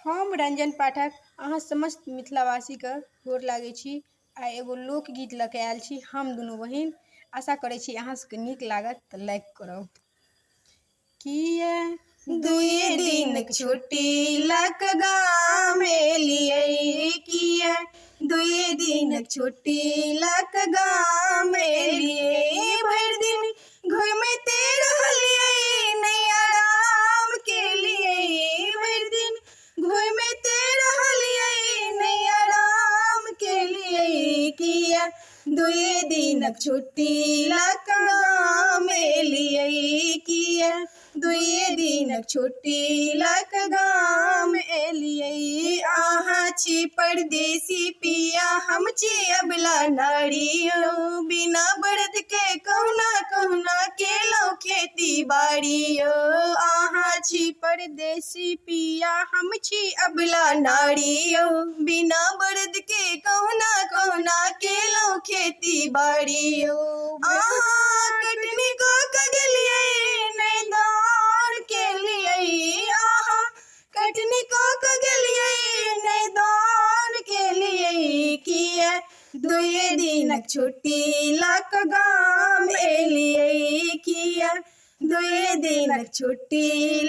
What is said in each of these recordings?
हम रंजन पाठक अहाँ समस्त मिथिलावासीके गोर लागै छी। आइ एगो लोकगीत लऽ कऽ आयल छी हम दुनू बहिन। आशा करै छी अहाँ सबके नीक लागत तऽ लाइक करब। किए दुए दिनक छुट्टी लऽ कऽ गाम एलियै, किए दुए दिनक छुट्टी लऽ कऽ गाम एलियै। भरि दिन घुमिते रहलियै, नहि आराम केलियै। भरि दिन घुमिते रहलियै, नहि आराम केलियै। किए दुए दिनक छुट्टी लऽ कऽ गाम एलियै, किए दुए दिनक छुट्टी लऽ कऽ गाम एलियै। अहाँ छी परदेसी पिया, हम छी अबला नारी यौ। बिना बरद के कहुना कहुना केलहुँ खेती बाड़ी यौ। अहाँ छी परदेसी पिया, हम छी अबला नारी यौ। बिना बरद के कहुना कहुना केलहुँ खेती बाड़ी यौ। अहाँ कटनी कऽ कऽ गेलियै, नहि दान केलियै। अहाँ कटनी कऽ कऽ गेलियै, नहि दान केलियै। किए दुए दिनक छुट्टी लऽ कऽ गाम एलियै, किए दुए दिनक छुट्टी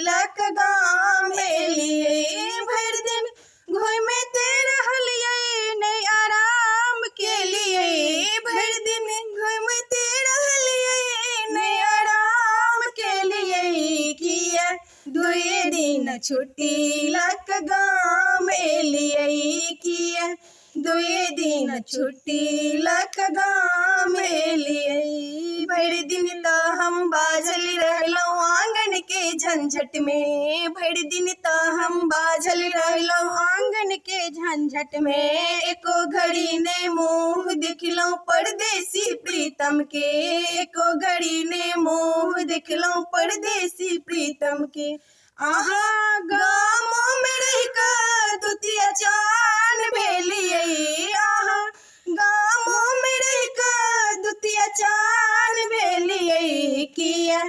लऽ कऽ गाम एलियै। भरि दिन घुमिते रहलियै, नहि आराम केलियै। भरि दिन घुमिते रहलियै, नहि आराम केलियै। किए दुए दिन छुट्टी लऽ कऽ गाम एलियै, किए दुए दिन छुट्टी लऽ कऽ गाम एलियै। भरि दिन तऽ हम बाझल रहलहुँ आङ्गन के झंझट मे। भरि दिन तऽ हम बाझल रहलहुँ आङ्गन के झंझट मे। एको घड़ी ने मुँह देखलहुँ परदेसी प्रीतम के। एको घड़ी ने मुँह देखलहुँ परदेसी प्रीतम के। अहाँ गामो मे रहि कऽ दुतिया चान भेलियै। अहाँ गामो मे रहि कऽ दुतिया चान भेलियै। किए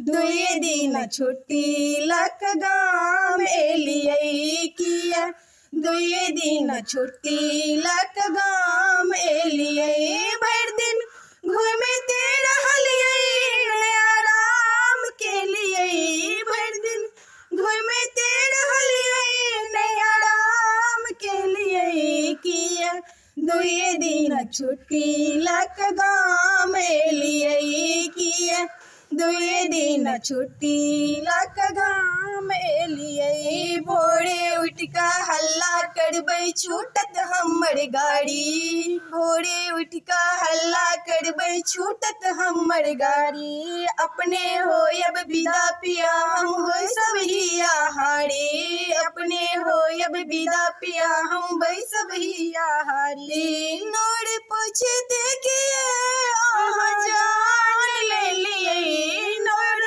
दुए दिन छुट्टी लऽ कऽ गाम एलियै, किए दुए दिन छुट्टी लऽ कऽ गाम एलियै। भरि दिन घुमिते रहलियै, नहि आराम केलियै। भरि दिन घुमिते रहलियै, नहि आराम केलियै। किए दुए दिन छुट्टी लऽ कऽ गाम एलियै, किए दुए दिन छुट्टी लऽ कऽ गाम एलियै। भोरे उठि कऽ हल्ला करबै, छूटत हमर गाड़ी। भोरे उठि कऽ हल्ला करबै, छूटत हमर गाड़ी। अपने होयब विदा पिया, हम होय सब हिया हारी। अपने होयब विदा पिया, हम बैसब हिया हारी। नोर पोछते किए अहाँ जान लेलियै। नोर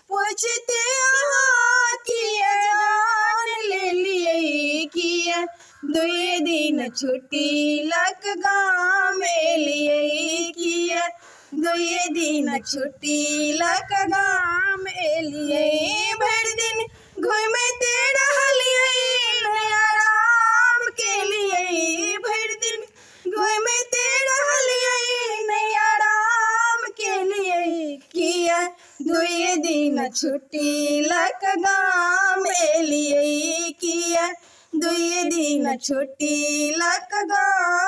पोछते अहाँ किए जान लेलियै। किए दुए दिन छुट्टी लऽ कऽ गाम एलियै, किए दुए दिन छुट्टी लऽ कऽ गाम एलियै। भरि दिन घुमिते रहलियै, नहि आराम केलियै। भरि दिन घुमिते रहलियै, नहि आराम केलियै। किए दुए दिन छुट्टी लऽ कऽ गाम एलियै, किए दुए दिन छुट्टी लऽ कऽ गाम